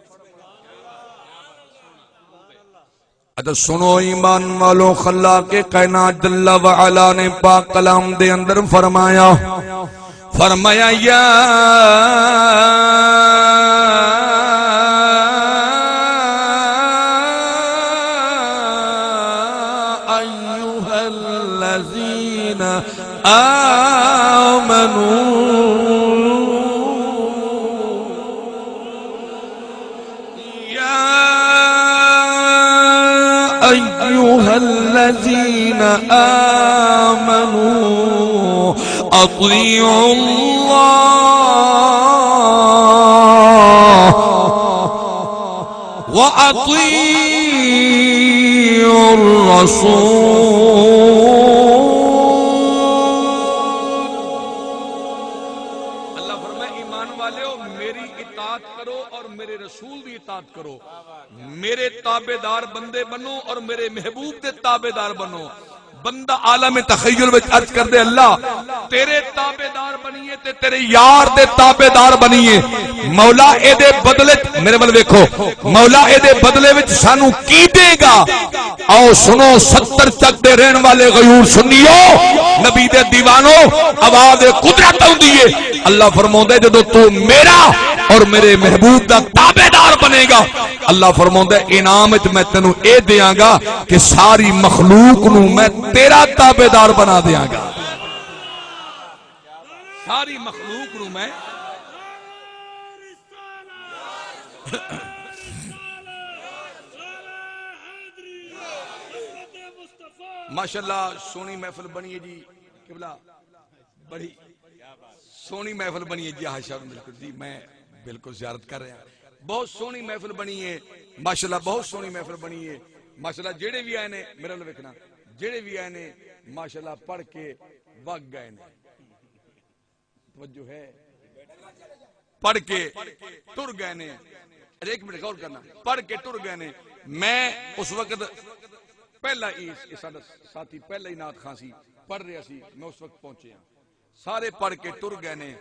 اچھا سنو ایمان والو، خلاق کائنات جل و علا نے پاک کلام دے اندر فرمایا، فرمایا، یا ایھا الذین آمنوا، یا ایھا الذین آمنوا اطیعوا اللہ و اطیعوا الرسول۔ اللہ فرمائے، ایمان والیو، میری اطاعت کرو اور میرے رسول دی اطاعت کرو۔ میرے تابعدار بندے بنو اور میرے محبوب دے تابعدار بنو۔ بندہ عالم تخیل وچ عرض کردے، اللہ، تیرے تابعدار بنیے تے تیرے یار دے تابعدار بنیے۔ مولا، اے دے بدلے، میرے ول ویکھو، مولا، اے دے بدلے وچ سانو کی دے گا؟ آؤ سنو، ستر چک دے رہن والے غیور سنیو، نبی دے دیوانو، آواز قدرت آؤندی ہے۔ اللہ فرماؤندا ہے، جدوں تو میرا اور میرے محبوب دا تابعدار بنے گا، اللہ فرماؤندا ہے، انعام وچ میں تینوں اے دیاں گا کہ ساری مخلوق نوں میں تیرا تابعدار بنا دیاں گا۔ ساری مخلوق نوں میں ماشاءاللہ، سوہݨی محفل بݨی ہے جی قبلہ، بڑی سوہݨی محفل بݨی ہے جی۔ ہاں شاہ، بالکل جی، میں بالکل زیارت کر رہا۔ بہت سوہݨی محفل بݨی ہے ماشاءاللہ، بہت سوہݨی محفل بݨی ہے ماشاءاللہ۔ جیڑھے وی آئے نے میرے ول ویکھنا، جیڑھے وی آئے نے ماشاءاللہ پڑھ کے وگ گئے نے۔ توجہ ہے؟ پڑھ کے ٹر گئے نے۔ اچھا، ایک منٹ غور کرنا، پڑھ کے ٹر گئے نے۔ میں اس وقت پہلا ہی، یہ ساڈا ساتھی پہلا ہی نعت خواں سی، پڑھ رہا سی، میں اس وقت پہنچے ہاں۔ سارے پڑھ کے ٹر گئے نے۔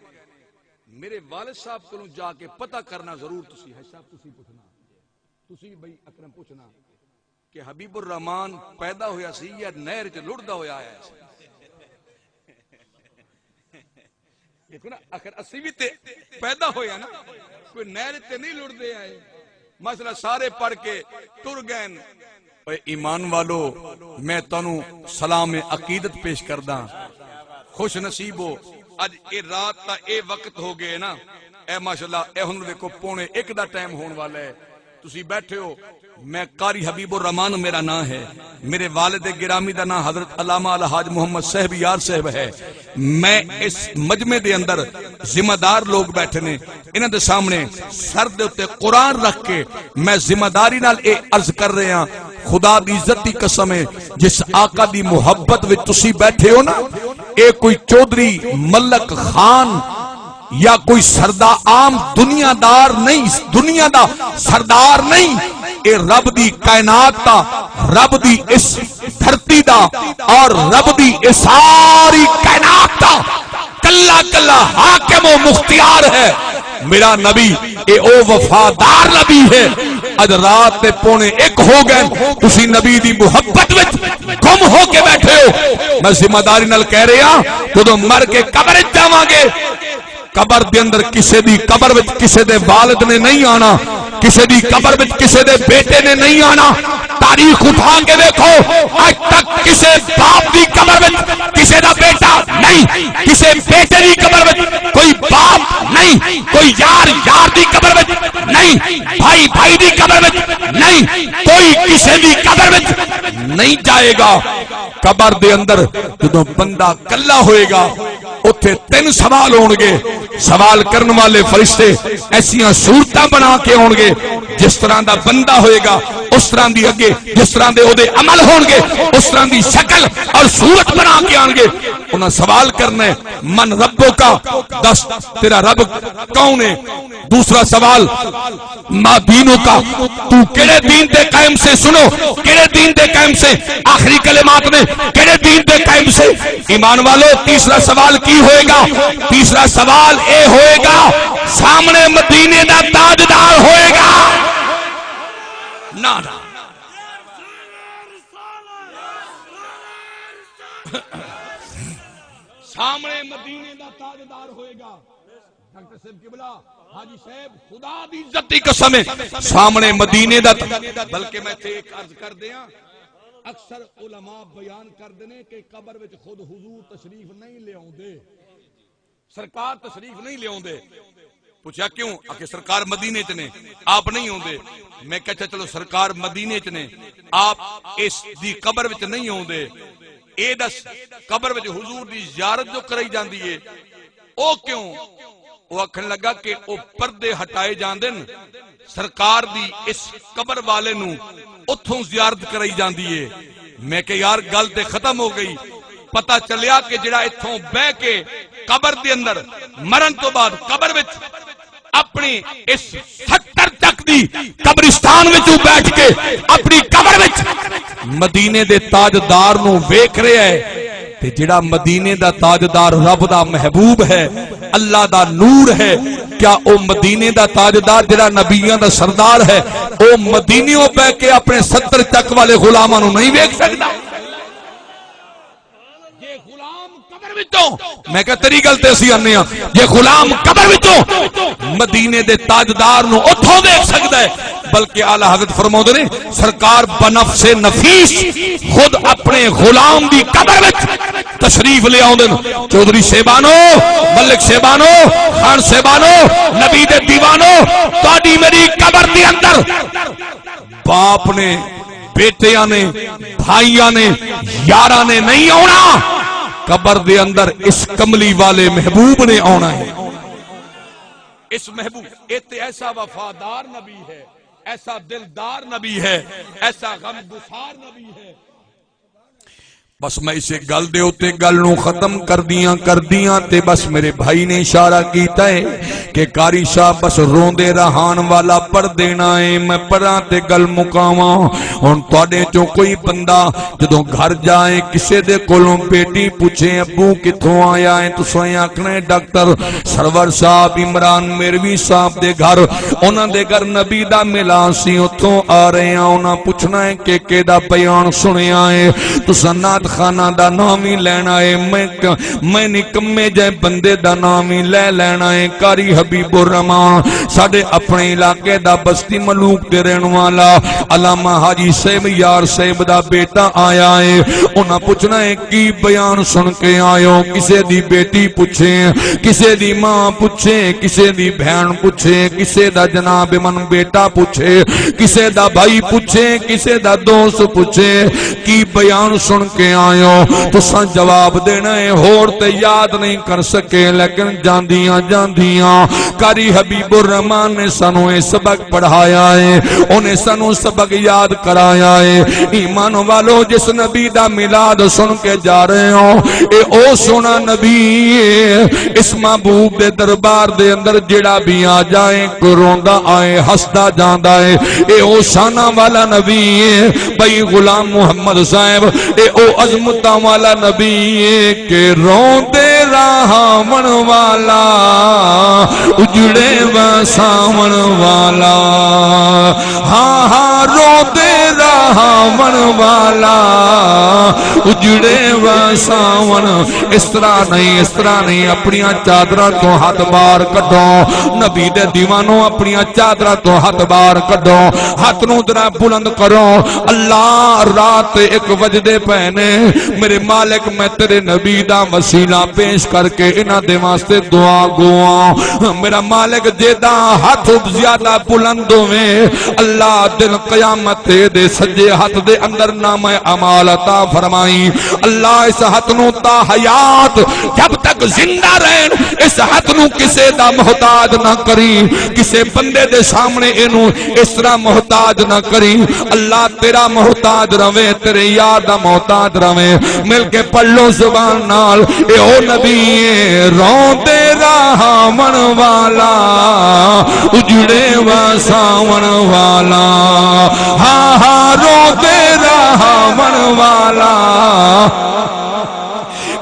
میرے والد صاحب کولوں جا کے پتہ کرنا ضرور، تسی حاجی صاحب، تسی پوچھنا، تسی بھائی اکرم پوچھنا کہ حبیب الرحمان پیدا ہویا سی یا نہر چ لڑدا ہویا آیا سی؟ دیکھو نا، آخر اسی بھی تے پیدا ہویا نا، کوئی نہر تے نہیں لڑدے آئے۔ مسئلہ سارے پڑھ کے ٹر گئے۔ اے ایمان والو، میں تانوں سلام عقیدت پیش کرداں۔ خوش نصیب ہو، اج اے رات دا اے وقت ہو گئے نا۔ اے ماشاءاللہ، اے ہن دیکھو پونے ایک دا ٹائم ہون والا ہے، تسی بیٹھے ہو۔ میں قاری حبیب الرحمان میرا نام ہے، میرے والد گرامی دا نام حضرت علامہ الحاج محمد صاحب یار صاحب ہے۔ میں اس مجمع دے اندر ذمہ دار لوگ بیٹھے نے، انہاں دے سامنے سر دے اُتے قرآن رکھ کے میں ذمہ داری نال اے عرض کر رہے ہاں، خدا دی عزت دی قسم ہے، جس آقا دی محبت وچ تسی بیٹھے ہو نا، اے کوئی چودھری ملک خان یا کوئی سردا عام دنیا دار نہیں، دنیا دا سردار نہیں۔ اے رب دی کائنات دا، رب دی اس دھرتی دا اور رب دی اس ساری کائنات دا کلا کلا حاکم و مختیار ہے۔ میرا نبی، اے او وفادار نبی ہے۔ اج رات دے پونے ایک ہو گئے، تسی نبی دی محبت وچ گم ہو کے بیٹھے ہو۔ میں ذمہ داری نال کہہ رہا، جدوں مر کے قبر وچ جاواں گے، قبر دے اندر کسے دی قبر وچ کسے دے والد نے نہیں آنا، کسے دی قبر وچ کسے دے بیٹے نے نہیں آنا۔ تاریخ اٹھا کے دیکھو، اج تک کسے باپ دی قبر وچ کسے دا بیٹا نہیں، کسے بیٹے دی قبر وچ کوئی باپ نہیں، کوئی یار یار دی قبر وچ نہیں، بھائی بھائی دی قبر وچ نہیں، کوئی کسے دی قبر وچ نہیں جائے گا۔ قبر دے اندر جدوں بندہ کلا ہوئے گا، اتھے تین سوال ہون گے۔ سوال کرن والے فرشتے ایسیاں صورتاں بنا کے آن گے، جس طرح دا بندہ ہوئے گا اس طرح دی اگے، جس طرح دے او دے عمل ہون گے، اس طرح دی شکل اور صورت بنا کے آن گے۔ انہاں سوال کرنا ہے، من ربک؟ دس، تیرا رب کون ہے؟ دوسرا سوال، ما دینک؟ تو کیڑے دین تے قائم سے؟ سنو، کیڑے دین تے قائم سے؟ آخری کلمات نے، کیڑے دین تے قائم سے؟ ایمان والو، تیسرا سوال کی ہوئے گا؟ تیسرا سوال اے ہوئے گا، سامنے مدینے دا تاجدار ہوئے گا؟ نہ، نہ۔ سامنے مدینے دا تاجدار ہوئے گا۔ ڈاکٹر صاحب قبلہ، حاجی صاحب، خدا دی عزت دی قسم ہے، سامنے مدینے دا ت-، بلکہ میں تے ایک عرض کر دیاں، اکثر علماء بیان کر دینے کہ قبر وچ خود حضور تشریف نہیں لے آوندے، سرکار تشریف نہیں لے آوندے۔ پوچھا کیوں؟ آکھے سرکار مدینے چ نے، آپ نہیں آوندے۔ میں کہا اچھا چلو سرکار مدینے چ نے، آپ اس دی قبر وچ نہیں آوندے، اے دس قبر وچ حضور دی زیارت جو کرائی جاندی ہے، او کیوں؟ او آکھن لگا کہ او پردے ہٹائے جاندن، سرکار دی اس قبر والے نوں اتھوں زیارت کرائی جاندی ہے۔ میں کہ یار گل تے ختم ہو گئی۔ پتہ چلیا کہ جڑا اتھوں بہ کے قبر دے اندر مرن تو بعد قبر وچ اپنی اس ستر تک دی قبرستان وچوں بیٹھ کے اپنی قبر وچ مدینے دے تاجدار نوں ویکھ رہیا ہے، تے جڑا مدینے دا تاجدار رب دا محبوب ہے، اللہ دا نور ہے، کیا او مدینے دا تاجدار جڑا نبیاں دا سردار ہے، او مدینیوں بہ کے اپنے ستر تک والے غلاماں نوں نہیں ویکھ سکدا؟ جے غلام قبر وچوں، میں کہا تیری گل تے اسی آنے ہاں، جے غلام قبر وچوں مدینے دے تاجدار نو اتھوں دیکھ سکدا ہے، بلکہ اعلی حضرت فرماؤندے نے، سرکار بنفس نفیس خود اپنے غلام دی قبر وچ تشریف لے آوندن۔ چوہدری صاحبانو، ملک صاحبانو، خان صاحبانو، نبی دے دیوانو، تہاڈی میری قبر دے اندر باپ نے، بیٹیاں نے، بھائیاں نے، یاراں نے نہیں آونا۔ قبر دے اندر اس کملی والے محبوب نے آونا ہے۔ اس محبوب، اے تے ایسا وفادار نبی ہے، ایسا دلدار نبی ہے، ایسا غم گسار نبی ہے۔ بس میں اسے گل دے اتے گل نوں ختم کردیاں کردیاں تے بس میرے بھائی نے اشارہ کیتا ہے کہ قاری صاحب بس روندے رہان والا پڑھ دینا ہے، میں پڑھاں تے گل مکاواں۔ ہن تہاڈے چوں کوئی بندہ جدوں گھر جائے کسے دے کولوں بیٹی پچھے ابو کتھوں آیا ہے، تساں آکھنا ہے ڈاکٹر سرور صاحب عمران میروی صاحب دے گھر، انہاں دے گھر نبی دا ملان سی، اتھوں آ رہے ہاں، انہاں پچھنا ہے کہ کیڑا بیان سنیا ہے، تساں نعت خانہ دا نام ہی لینا ہے، میں ک-، میں نکمے جے بندے دا نام ہی لے لینا ہے۔ قاری حبیب الرحمان ساڈے اپنے علاقے دا بستی ملوک دے رہن والا علامہ حاجی صاحب یار صاحب دا بیٹا آیا ہے، انہاں پچھنا ہے کی بیان سن کے آئے ہو؟ کسے دی بیٹی پچھے، کسے دی ماں پچھے، کسے دی بھین پچھے، کسے دا جناب من بیٹا پچھے، کسے دا بھائی پچھے، کسے دا دوست پچھے، کی بیان سن کے آئے ہو، تساں جواب ݙیݨا ہے، ہور تے یاد نہیں کر سکے، لیکن جاندیاں جاندیاں قاری حبیب الرحمان نے سانوں اے سبق پڑھایا ہے، انہیں سانوں سبق یاد کرایا ہے۔ ایمان والو، جس نبی دا میلاد سن کے جا رہے ہو، اے او سوہݨا نبی ہے، اس محبوب دے دربار دے اندر جیڑھا بھی آ جائے، کوئی روندا آئے، ہسدا جاندا ہے، اے او شاناں والا نبی ہے۔ بھائی غلام محمد صاحب، اے او عظمتاں والا نبی ہے کہ روندے راہوݨ والا، اجڑے وساوݨ والا۔ ہاں، ہاں، روندے راہوݨ والا، اجڑے وساوݨ۔ اس طرح نہیں، اس طرح نہیں، اپݨیاں چادراں توں ہتھ ٻاہر کڈھو۔ نبی دے دیوانو، اپݨیاں چادراں توں ہتھ ٻاہر کڈھو، ہتھ نوں ذرا بلند کرو۔ اللہ، رات دے ہک وڄدے پئے نے، میرے مالک، میں تیرے نبی دا وسیلہ پیش کر کے انہاں دے واسطے دعا گواں۔ میرا مالک، جیڑھا ہتھ زیادہ بلند ہووے، اللہ، دن قیامت دے سجے ہتھ دے اندر نامہ اعمال عطا فرمائی۔ اللہ، اس ہتھ نوں تا حیات جب تک زندہ رہن، اس ہتھ نوں کسے دا محتاج نہ کریں، کسے بندے دے سامنے اینوں اس طرح محتاج نہ کریں۔ اللہ تیرا محتاج رہوے، تیرے یار دا محتاج رہوے۔ مل کے پڑھ لو زبان نال، اے او نبی ہے، روندے راہوݨ والا، اجڑے وساوݨ والا۔ ہاں، ہاں، روندے راہوݨ والا۔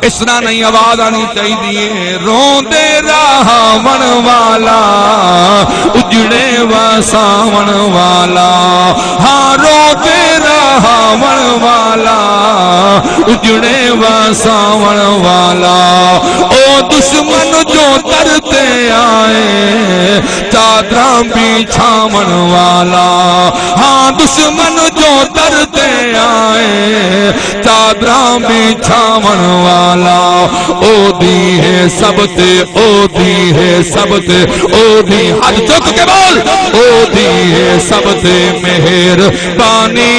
اس طرح نہیں، آواز آنی چاہیے۔ روندے راہوݨ والا، اجڑے وساوݨ والا۔ ہاں، روندے راہوݨ والا، اجڑے وساوݨ والا۔ او دشمن جو در تے آئے، چادراں بچھاوݨ والا۔ ہاں، دشمن جو در تے آئے، چادراں بچھاوݨ والا۔ او دی ہے سب تے، او دی ہے سب تے، او دی، ہتھ چک کے بول۔ او دی ہے سب تے مہربانی،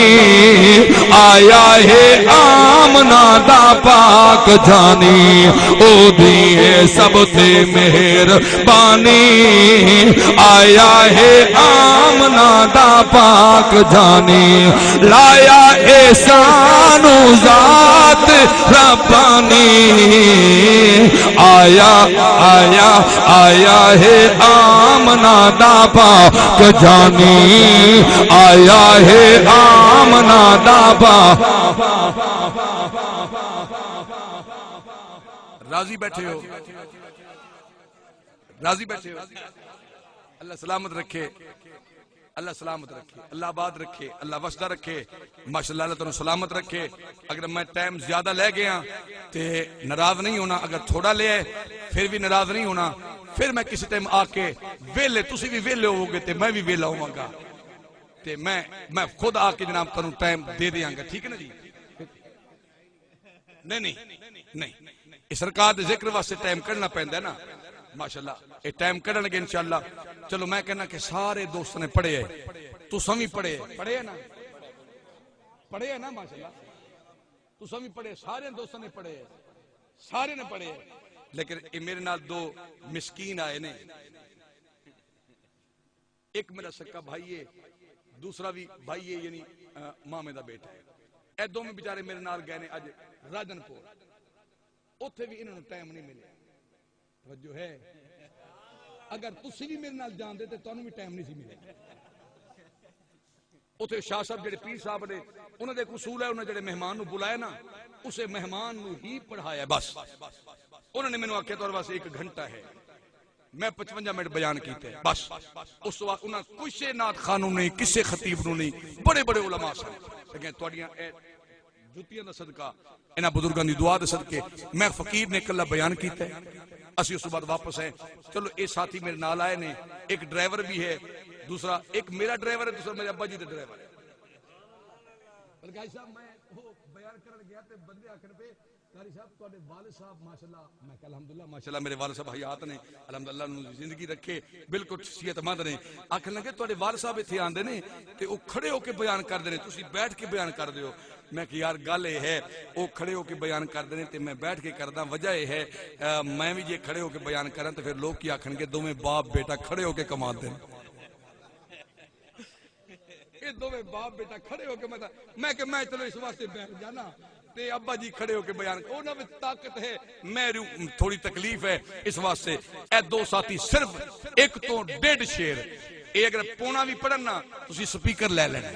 آیا ہے آمنہ دا پاک جانی۔ او دی ہے سب تے مہر بانی، آیا ہے آمنہ دا پاک جانی، لایا احسان ذات ربانی۔ آیا، آیا، آیا ہے آمنہ دا پاک جانی، آیا ہے آمنہ دا پاک۔ راضی بیٹھے ہو؟ راضی بیٹھے ہو؟ اللہ سلامت رکھے، اللہ سلامت رکھے، اللہ آباد رکھے، اللہ وسدا رکھے۔ ماشاءاللہ، اللہ تانوں سلامت رکھے۔ اگر میں ٹائم زیادہ لے گیا تے ناراض نہیں ہونا، اگر تھوڑا لے آئے پھر بھی ناراض نہیں ہونا۔ پھر میں کسی ٹائم آ کے ویلے، تسی بھی ویلے ہوو گے تے میں بھی ویلا ہوواں گا، تے میں، میں خود آ کے جناب تانوں ٹائم دے دیاں گا، ٹھیک ہے نا جی؟ نہیں، نہیں، نہیں۔ اے سرکار دے ذکر واسطے ٹائم کڈھنا پیندا ہے نا۔ ماشاءاللہ، اے ٹائم کڈھن گے انشاءاللہ۔ چلو، میں کہنا کہ سارے دوستاں نے پڑھے ہے، تساں وی پڑھے ہے، پڑھے ہے نا؟ پڑھے ہے نا؟ ماشاءاللہ، تساں وی پڑھے، سارے دوستاں نے پڑھے ہے، سارے نے پڑھے ہے۔ لیکن اے میرے نال دو مسکین آئے نے، ایک میرا سکا بھائی ہے، دوسرا بھی بھائی ہے، یعنی، آ، مامے دا بیٹا ہے۔ اے دوویں بیچارے میرے نال گئے نے اج راجن پور، اوتھے بھی انہاں نوں ٹائم نہیں ملیا۔ توجہ ہے؟ اگر تسی بھی میرے نال جاندے تے تانوں بھی ٹائم نہیں سی ملیا۔ اتھے شاہ صاحب جڑے پیر صاحب نے، انہاں دے ایک اصول ہے، انہاں جڑے مہمان نوں بلایا نا، اسے مہمان نوں ہی پڑھایا بس۔ انہاں نے مینوں آکھیا، تہاڈے واسطے ایک گھنٹہ ہے۔ میں پچپنجا منٹ بیان کیتے بس۔ اس وقت انہاں کسے نعت خان نوں نہیں، کسے خطیب نوں نہیں، بڑے بڑے علماء سن۔ لیکن تہاڈیاں اے جتیاں دا صدقہ، انہاں بزرگاں دی دعا دے صدقے، میں فقیر نے کلا بیان کیتا ہے۔ اسی اس بعد واپس آئے۔ چلو، اے ساتھی میرے نال آئے نے، ایک ڈرائیور بھی ہے، دوسرا ایک میرا ڈرائیور ہے، دوسرا میرے ابا جی دا ڈرائیور ہے۔ بلکہ بھائی صاحب، میں وہ بیان کرن گیا تے بندے آکھن پے، قاری صاحب، تہاڈے والد صاحب ماشاءاللہ۔ میں کہا، الحمدللہ، ماشاءاللہ، میرے والد صاحب حیات نے، الحمدللہ، انہوں نے زندگی رکھے، بالکل صحت مند نے۔ آکھن لگے، تہاڈے والد صاحب اتھے آندے نے تے او کھڑے ہو کے بیان کردے نے، تسی بیٹھ کے بیان کردے ہو۔ میں کہ یار گل اے ہے، او کھڑے ہو کے بیان کردے نے تے میں بیٹھ کے کردا۔ وجہ اے ہے، میں وی جے کھڑے ہو کے بیان کراں تے پھر لوگ کی آکھن گے، دوویں باپ بیٹا کھڑے ہو کے کماندے نے۔ اے دوویں باپ بیٹا کھڑے ہو کے میں تاں، میں کہ میں چلو اس واسطے بیٹھ جانا۔ تے ابا جی کھڑے ہو کے بیان، انہاں وچ طاقت ہے۔ میں تھوڑی تکلیف ہے، اس واسطے اے دو ساتھی صرف ایک توں ڈیڈھ شعر، اے اگر پونا وی پڑھن نا، تسی سپیکر لے لینے۔